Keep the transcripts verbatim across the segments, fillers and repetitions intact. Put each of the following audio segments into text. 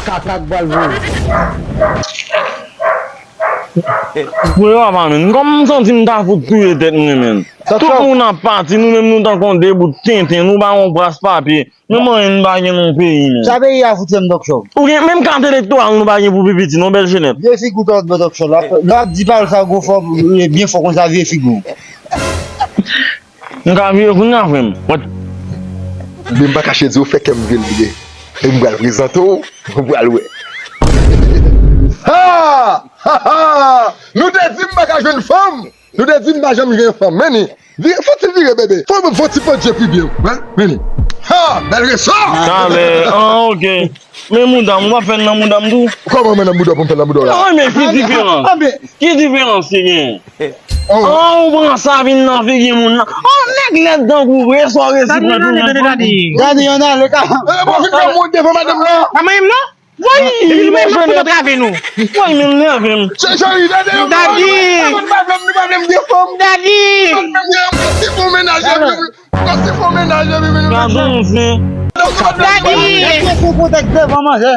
Kaka k pral voye. Pou yo ap amèn. Kòm m santi m ta fout touye tèt mwen, menm. Tout moun ap pati, nou menm nou tankou yon debout tenten, nou pa yon bras papye. Menm anyen nou pa gen nan peyi, menm. Sa peyi a fout fè m tòk chòv. Ou gen menm kat elektoral nou pa gen pou pi piti, non, bèl jenèt. Vye figi w tòt bò tòk chòv la. Lè w ap di pawòl sa gwo fò, byen fò konsa vye figi w. M ka vire kounye a, frè m. What? Men m pa kache di w, fè kè m vye l vye. E m pral prezante w, ou pral wè. Ha! Ha, ha! Nou te di m pa ka jwenn fanm! Nou te di m pa janm jwenn fanm, men ni. Vire, fò ti vire, bebe. Fò, fò ti pòdye pi byen. Wè, men ni. Ha! Bèl resò! Talè, ah, ok. Men mouda m, ou pa fè l nan mouda m tou? Kòman mwen nan mouda w pou m fè l nan mouda w la? Ah, men ki diferans? Ki diferans ki gen? Oh. Ah, ou pran sa vin nan figi moun nan. Ah, nèg lèd tankou w, resò resi pran tou nan fanm. Dadi, yon ale ka. Eh, bon, vin fè mwen devan madanm nan. Pa manyen m non. Woy, li menm nan pou nan trave nou. Woy, men nève m. Cheri, dadi, nou pa vle m, nou pa vle m gen fanm. Dadi. Nou pa vle m gen fanm, si fon menaj, si fon menaj, epi vin. Gade yon fen. Dadi. Mete sou kontèks devan manzè.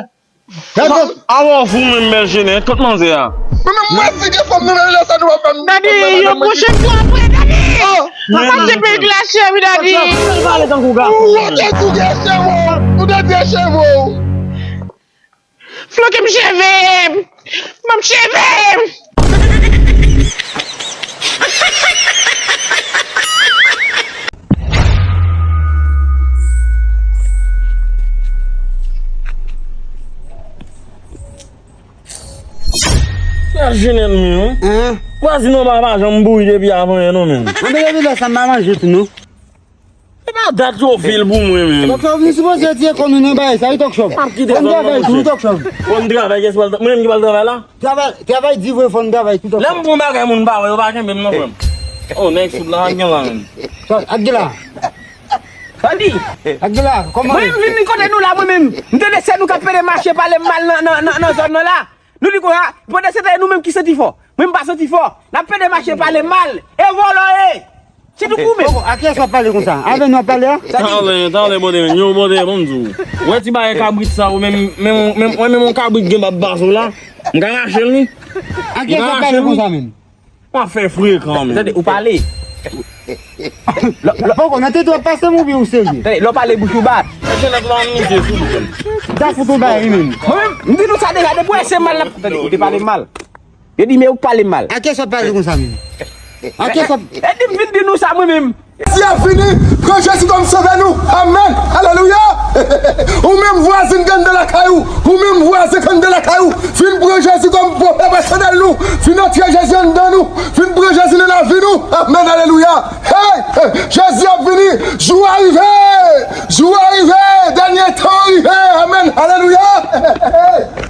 Awa w fou menm bèl jenèt, kot manzè a? Men menm mwen si gen fanm nou menm lè sa nou ap fè m. Dadi, yon pwochèn fwa apre, dadi. Papa se pil glas cheri, dadi. Ou te di w gen cheve, ou te di cheve. Floke m cheve m! Ban m cheve m! Sa jenèt mwen, wi. Hein? Vwazin an pa, pa janm bouri depi avan yè non, menm. Anben, depi lè sa, m pa manje tou, non. Se pa dat yo fil pou mwen, menm. Tòk Chòv, nou sipoze di ekò nou nan bagay sa, wi, Tòk Chòv. M ap kite zòn nan, monchè. Tòk Chòv. Fò n travay, kiyès pral tra-, mwen menm ki pral travay la? Travay, travay di vre, fò n travay tou, Tòk Chòv. Lè m pran bagay moun pa wè, yo pa kenbe m non, frè m. Oh, nèg soud la, ak gen la menm. Ak gen la. Dadi. Ak gen la, kòman? Mwen menm vin kote nou la, mwen menm. M tande se nou k ap pede mache pale m mal nan, nan, nan, nan zòn nan la. Nou di konsa, pandan se tan nou menm ki santi fò. Mwen m pa santi fò. N ap pede mache pale mal. E vòlò ye. Se tou kou menm. Bon, a kiyès w ap pale konsa? Avè nou w ap pale a? Talè, talè, bòdè, yo, bòdè, ban m di w. Wè ti bagay kabrit sa, ou menm, menm, menm, wè menm yon kabrit gen bab baso la. M ka rache l, wi. A kiyès w ap pale konsa menm? W ap fè frekan, menm. Tande, ou pale. Poko, nan tete w ap pase m oubyen ou serye? Tande, lè w pale bouch ou bat. Mwen jenèt la, m mizye sou li, frè m. M ta fout ou bay, wi, menm. Mwen menm, m di nou sa deja, depi w wè se mal n ap, tande, ou te pale mal. Yo di, men ou pale mal. A kiyès w ap pale konsa menm? A kiyès w ap... E di m vin di nou sa, mwen menm. Jezi ap vini, pran Jezi kòm sovè nou. Amèn. Alelouya. Ou menm vwazin k anndan lakay ou. Ou menm vwazen k anndan lakay ou. Vin pran Jezi kòm pwòp pèsonèl nou. Vin antre Jezi anndan nou. Vin pran Jezi nan lavi nou. Amèn. Alelouya. Hey! Jezi ap vini. Jou a rive. Jou a rive. Dènye tan rive. Amèn. Alelouya.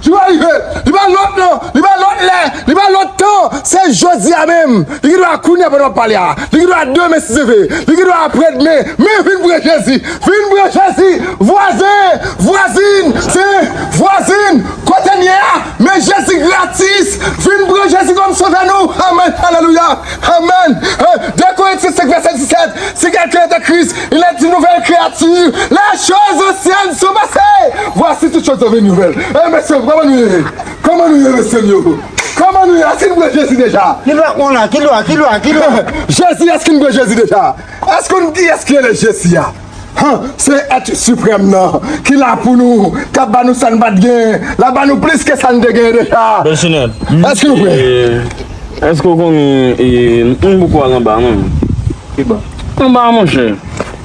Jou a rive. Li pa lòt non. Li pa lòt lè. Li pa lòt tan. Se jodi a menm. Li gen dwa kounye a pandan w ap pale a. Li gen dwa demen si Dye vle. Li gen dwa aprè demen. Men vin pran Jezi. Vin pran Jezi. Vwazen. Vwazin. Se vwazin. Kote n ye a. Men Jezi gratis. Vin pran Jezi kòm sovè nou. Amèn. Alelouya. Amèn. Eh, de Korentyen senk vèsè disèt. Si quelqu'un est en Christ, il est une nouvelle créature. Les choses anciennes sont passées. Voici toutes choses devenues nouvelles. Eh, mesye, kòman nou ye? Kòman nou ye, mesye m yo? Kòman nou ye? Èske n pran Jezi deja? Ki lwa k pran la? Ki lwa? Ki lwa? Ki lwa? Jezi, èske n pran Jezi deja? Èske n, kiyès ki rele Jezi a? Han, se èt siprèm nan ki la pou nou, k ap ba nou sa n pa t gen, l ap ba nou plis ke sa n te gen deja. Bèl Chanèl. Èske nou prè? Èske w konnen, e, m poko al anba non. Ki ba? Anba, monchè.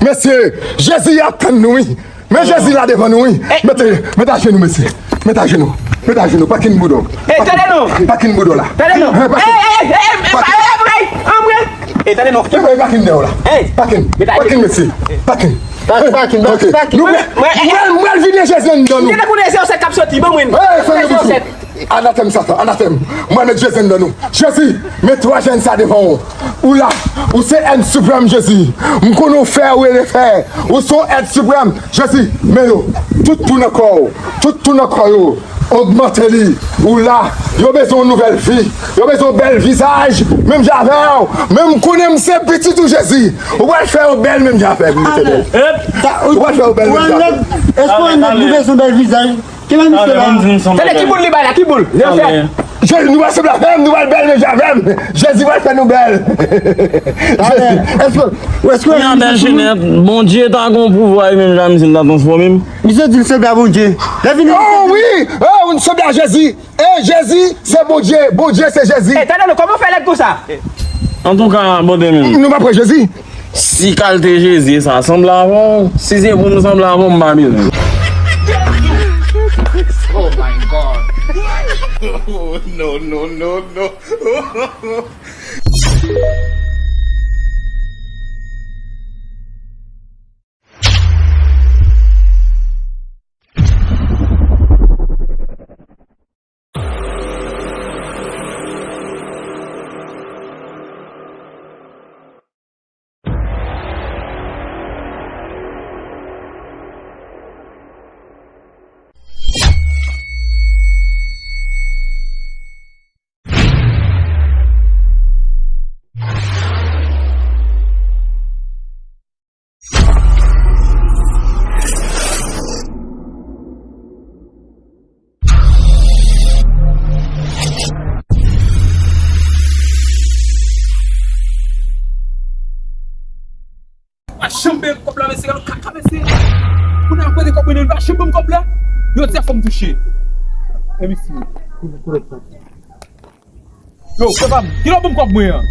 Mesye, Jezi ap tann nou, wi. Men Jezi la devan nou, wi. Mete, mete ajenou, mesye. Mete ajenou. Mete ajenou. Pakin bouda w. Ey, tande non. Pakin bouda w la. Tande non. Ey, pakin. Ey, ey, ey, ey, ey, ey, ey, ey, tande non. Ey, pakin dèyè w la. Ey. Pakin. Pakin, mesye. Pakin. Pakin, pakin, pakin. Nou prè. Mwen, mwen, mwen vide Jezi anndan nou. Mwen te konnen se yon sèk k ap soti, ban mwen. Ey, fè yon sèk. Anatèm Satan, anatèm. Mwen met Jezi anndan nou. Jezi, men twa jèn sa devan w. Ou la, ou se èt siprèm Jezi. M konnen w fè, ou rele fè. Ou se yon èt siprèm. Jezi, men yo. Tout tou nan kò w. Tout tou nan kò yo. Ogmante li. Ou la. Yo bezwen yon nouvèl vi. Yo bezwen yon bèl vizaj. Menm jan avè w. Men m konnen m se pitit ou Jezi. Ou pral fè yo bèl menm jan avè m, Letènèl. Ou pral fè yo bèl menm jan avè m. Èske w nèg nou bezwen bèl vizaj? Ki nan misye la? Tande, ki boul li bay la, ki boul? Leon Fèt. Jezi, nou pral sanble avè m, nou pral bèl menm jan avè m. Jezi pral fè nou bèl. Jezi. Èske, èske Kounya bèl Jenèt, Bondye ta gon pouvwa menm jan misye ta transfòme m. Misye di l sanble a Bondye. Lè vini. Oh wi! Oh, nou sanble a Jezi. E Jezi se Bondye, Bondye se Jezi. E tande non, kòman w fè lèd konsa? Antouka, bòdè menm. Nou pa pran Jezi. Si kalte Jezi sa sanble avè w, si se pou m sanble avè w, m pa bezwen. Oh my God. No, no, no, no. Pa janm peye kòb la, mesye, gade kaka, mesye. Kounye a, kote kòb mwen, li pa janm ban m kòb la. Yo di a fò m touche. E misye. Yo, frè pa m, kilè w ban m kòb mwen an?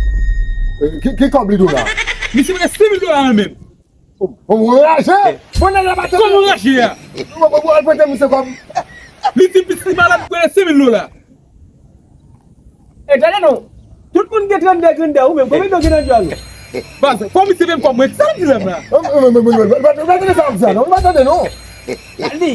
Eh, ki, ki kòb li do la? Misye mete senk mil dola nan men m. Oh, oh, mwen raje! Mwen nan labatè. Kòman w raje a? Mwen, mwen, mwen al prete misye kòb. Li di pitit li malad, prete senk mil dola. E tande non. Tout moun gen trannde grandè, ou menm, konbyen do gen nan dyòl ou? Baz, fò misye peye m kòb mwen, sa l di la menm la? Mwen, mwen, mwen, mwen, mwen, mwen pa tande sa w ap di a non, mwen pa tande non. Li.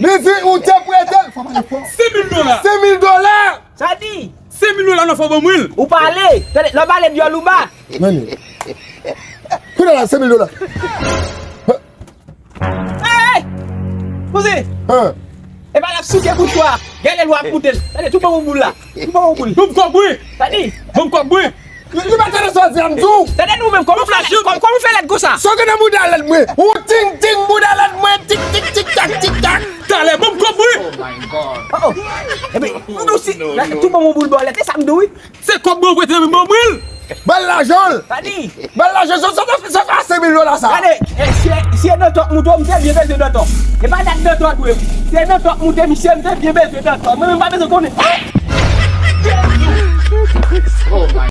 Li di ou te prete l. Fò pale fò. Senk mil dola. Senk mil dola. Sa di? Senk mil dola nan fò ban mwen l. Ou pale. Tande, lè w pale dyòl ou ba. Men li. Kounye a la, senk mil dola. Hey! Kouzen! Hein? E pa l ap souke bouch ou a. Gade lè l w ap moute l. Tande, tou ban m boul la. Tou ban m boul. Ban m kòb mwen. Tande. Ban m kòb mwen. Li, li pa tande sa w di a, m di w. Tande nou menm, kòman w fè lèd, kòman, kòman w fè lèd konsa? Sa w gen nan bouda lèd mwen? Ou ting ting bouda lèd mwen, tik tik tik tak tik tak. Talè, ban m kòb mwen. Oh my God. Oh, oh. Epi, nou, nou si, tou ban m boul bòlèt, e sa m di w, wi. Se kòb mwen prete nan men m, ban mwen l. Ba l lajan l. Sa di? Ba l lajan l, sa, sa, sa, sa senk mil dola sa. Gade, e, si, si e dantò k moute w, m te byen bezwen dantò. E pa dat dantò dwe m. Si e dantò k moute misye, m te byen bezwen dantò. Mwen menm pa bezwen konnen. Oh my